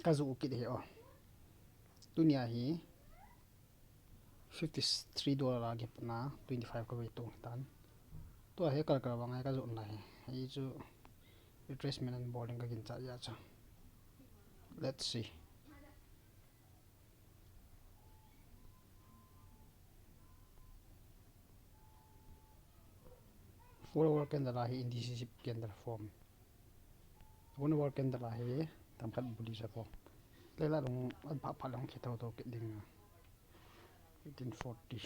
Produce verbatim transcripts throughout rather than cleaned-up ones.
Ka joh kit hi o. Tunia hi fifty three dollar a gap na twenty five ka ve tung tan. Tua hi kal kal vang ai ka joh na hi. Hi chu retracement an bol ding ka ginchat ya chu. Let's see. Four hour candle a hi indecisive candle form. One hour candle a hi tam khat bullish a form. Lela lung an pha pha lung khethou thou kit ding a. Eighteen forty.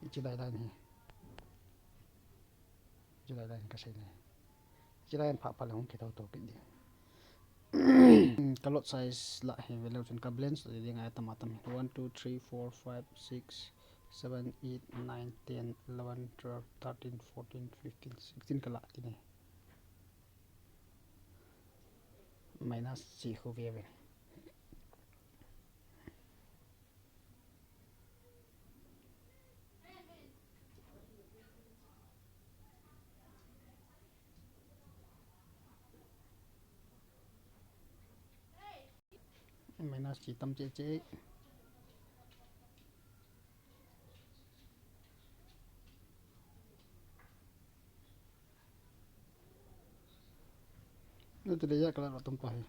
Hichi lai line hi. Hichi lai line ka sei ne. Hichi line pha pha le hung khethou thou kit ding. Ka lot size la hi ve leu chun ka balance le ding a tam a tam. One, two, three, four, five, six, seven, eight, nine, ten, eleven, twelve, thirteen, fourteen, fifteen, sixteen ka la ti ne. Minus chi khu ve ve. Minus chi tam che che. Nati le ya kala ratum pa hai.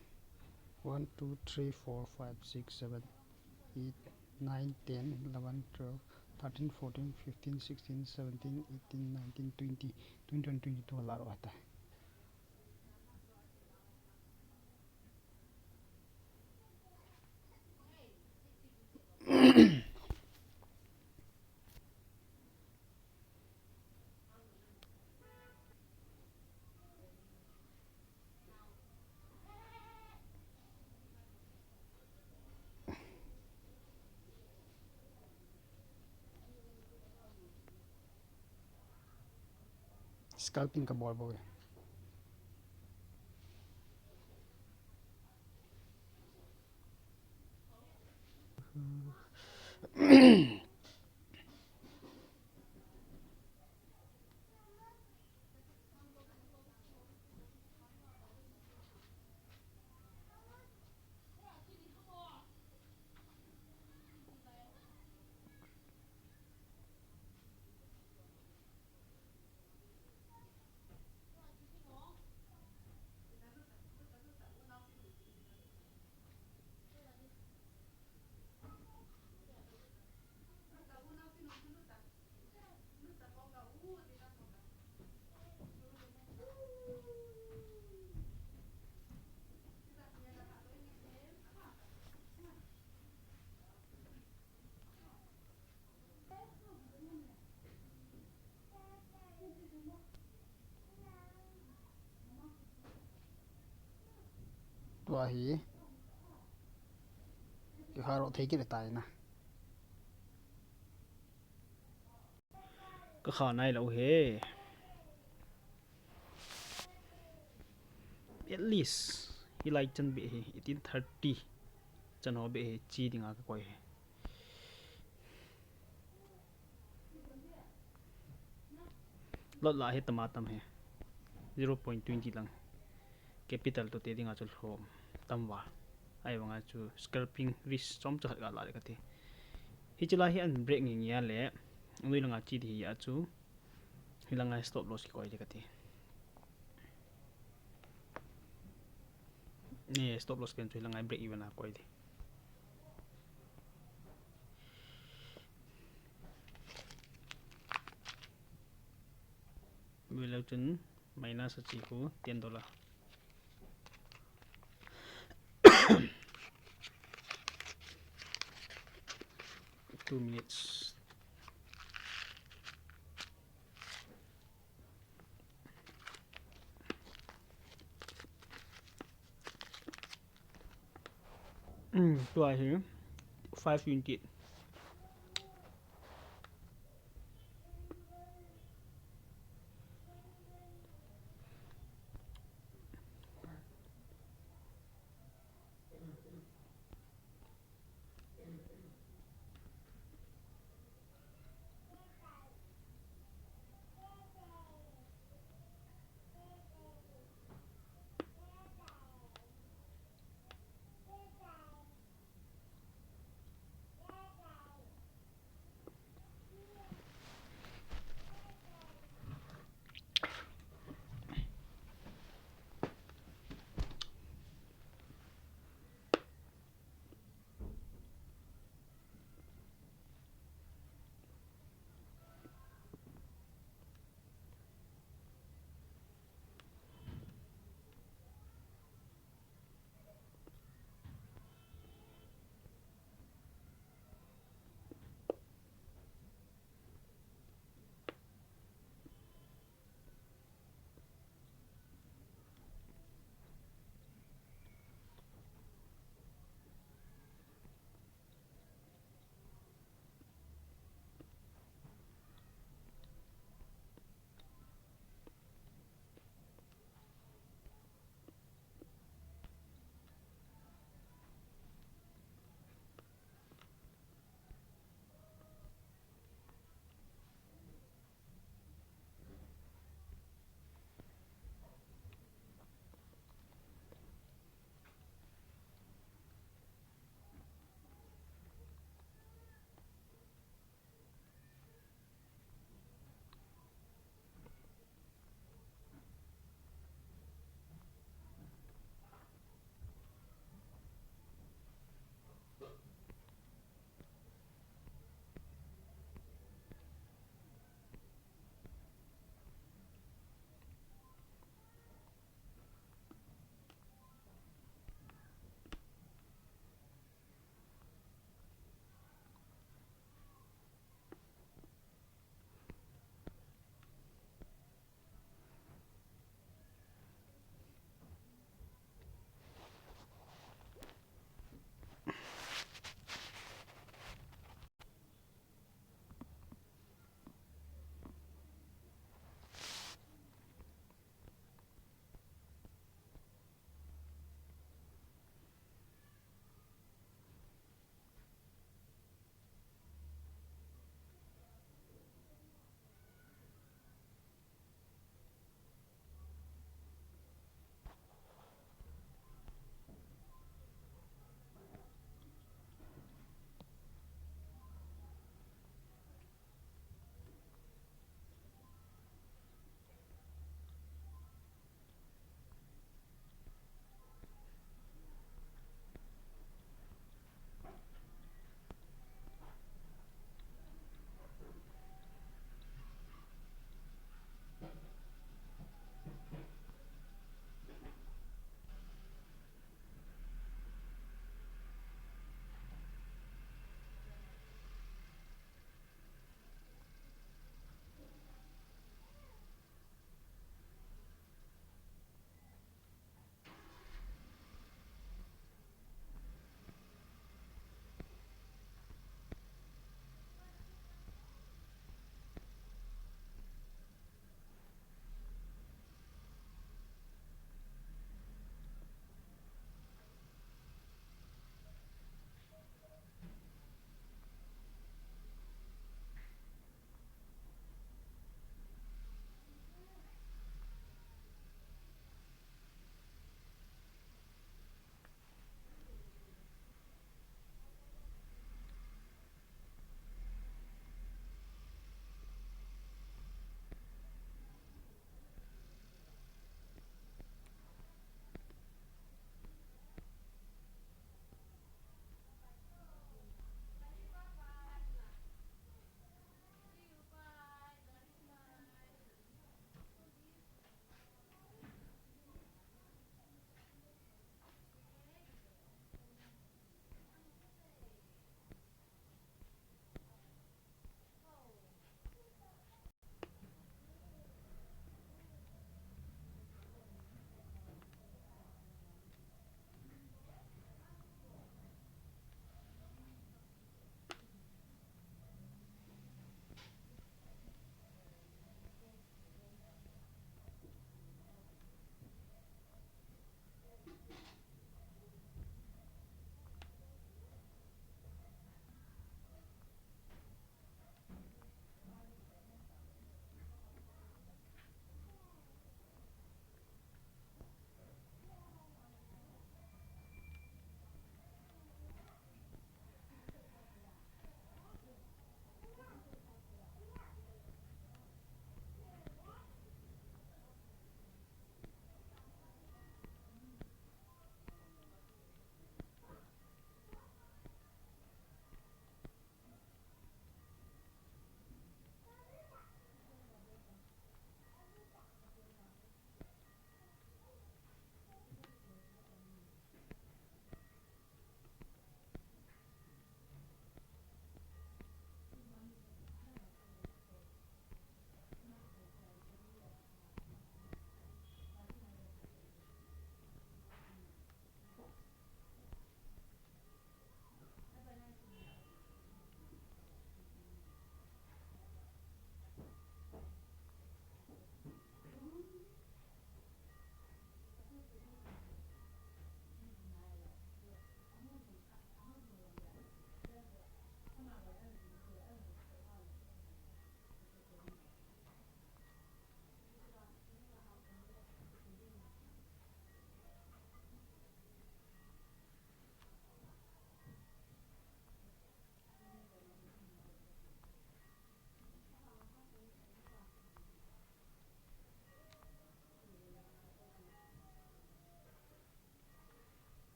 One, two, three, four, five, six, seven, eight, nine, ten, eleven, twelve, thirteen, fourteen, fifteen, sixteen, seventeen, eighteen, nineteen, twenty, twenty-one, twenty-two la ro ata. Scalping ka bol bol e. Tua hi kikha ro thei kit tai na. Ka kha nai lou he. At least hilai chan be hi eighteen thirty chan ho be hi chi dinga ka koi he. Lot la hi tama tam he. Zero point twenty lang. Capital to te dinga chu lhom tam va. Ai vanga chu scalping risk chom cha khat ga la le ka ti. Hichi la hi an break ngi ngi a le. Nui langa chi di hi a chu. Hilanga stop loss kikoi di ka ti. Ni stop loss ken chu hilanga break even a koi di. Velo chun minus a chi khu ten dollar. Two minutes. Hmm, tua hi five twenty.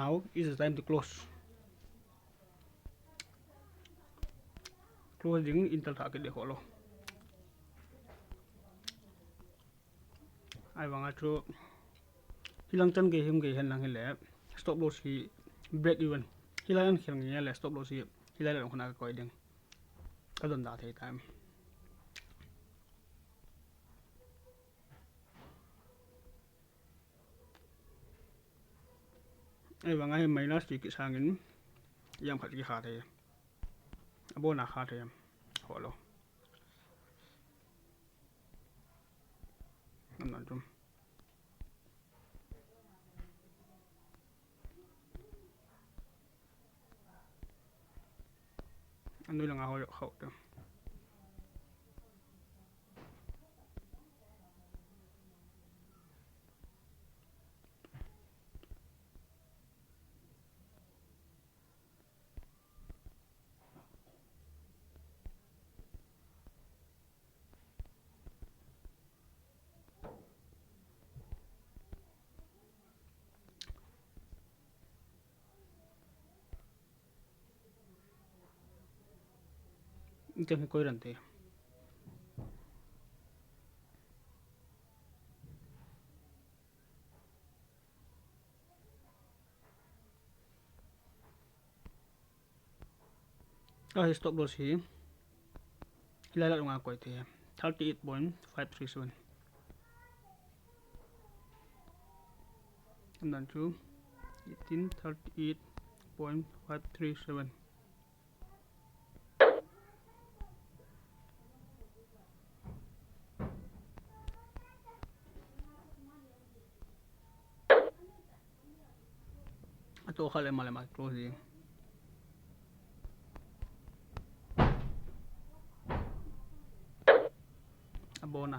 Now is the time to close. Close ding, enter tha kit ding ho lo. Ahivanga chu hilang chan gei him gei hen lang hile stop loss hi break even. Hilai an khel nge le stop loss hi hilai lang khuna ka koi ding. Ka don da thei time. Ahivanga hi minus ti kisangin jam khat kikha thei. Abona kha thei. Ho lo. Nam nam chum. Anoi langa ho khau te. Ichang hi koi ran te. Ah, hi stop loss hi. Hilai la lunga koi te. Thirty-eight point five three seven. And then two, eighteen thirty-eight point five three seven. Ato kha le ma le ma close ding. Abona.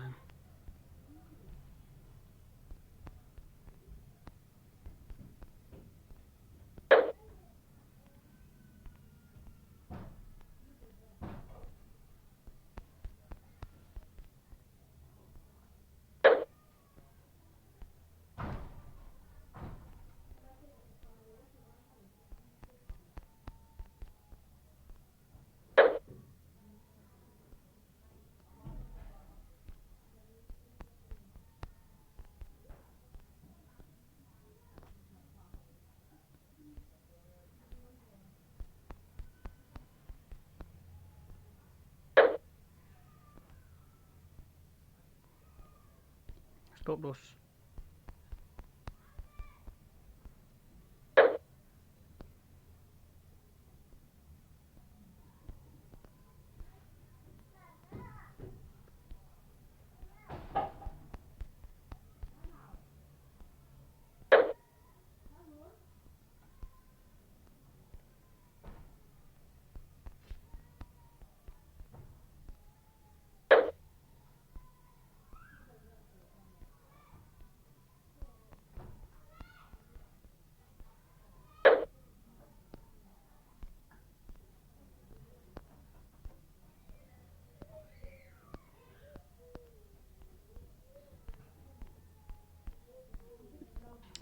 Stop loss.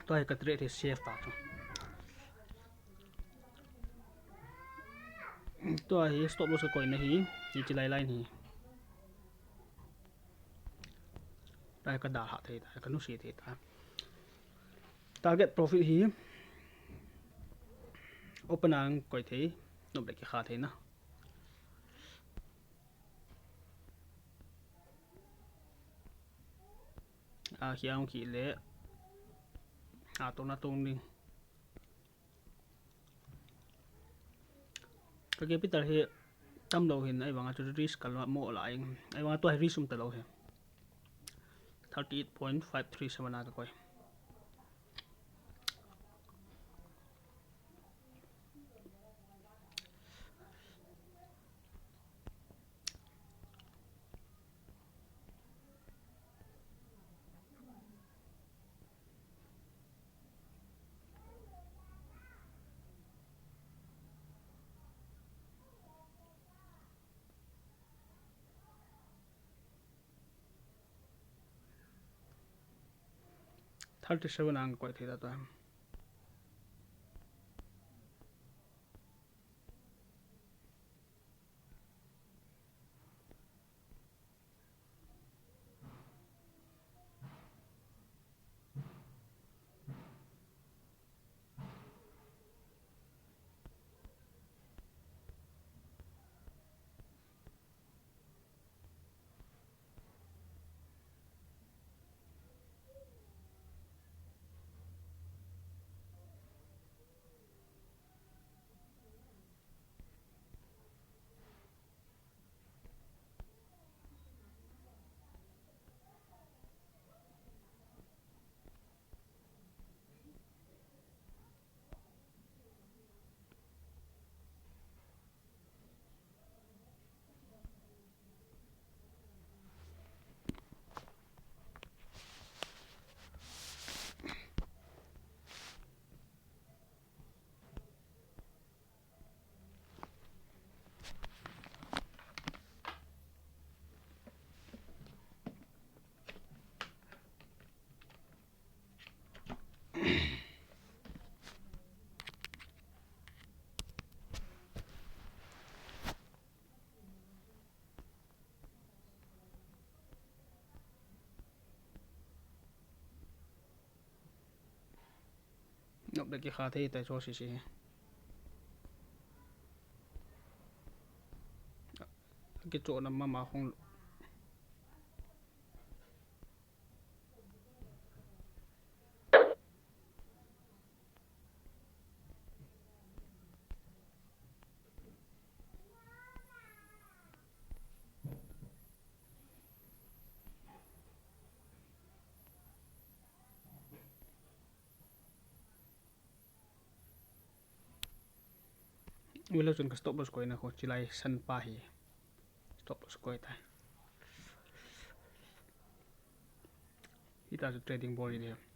Tua hi ka trade hi safe ta chu. Tua hi stop loss ka koina hi, hiche lai line hi. Tua hi ka dalha thei ta, ka nusia thei ta. Target profit hi open a koi thei, nop le kikha thei na. A, khiang khi le. A, tong na tong ding. Ka capital hi tam lou hin, ahivanga chu risk ka lo mo la ing. Ahivanga tua hi risk um ta lou hi. Thirty-eight point five three seven a ka koi. Thirty-seven ang koi thei ta ta. Nop le kikha thei tai chu sisi hi. Kichohna mama hung. Velo chun ka stop loss koina khu chilai san pa hi. Stop loss koi ta. Hita chu trading bol hi de.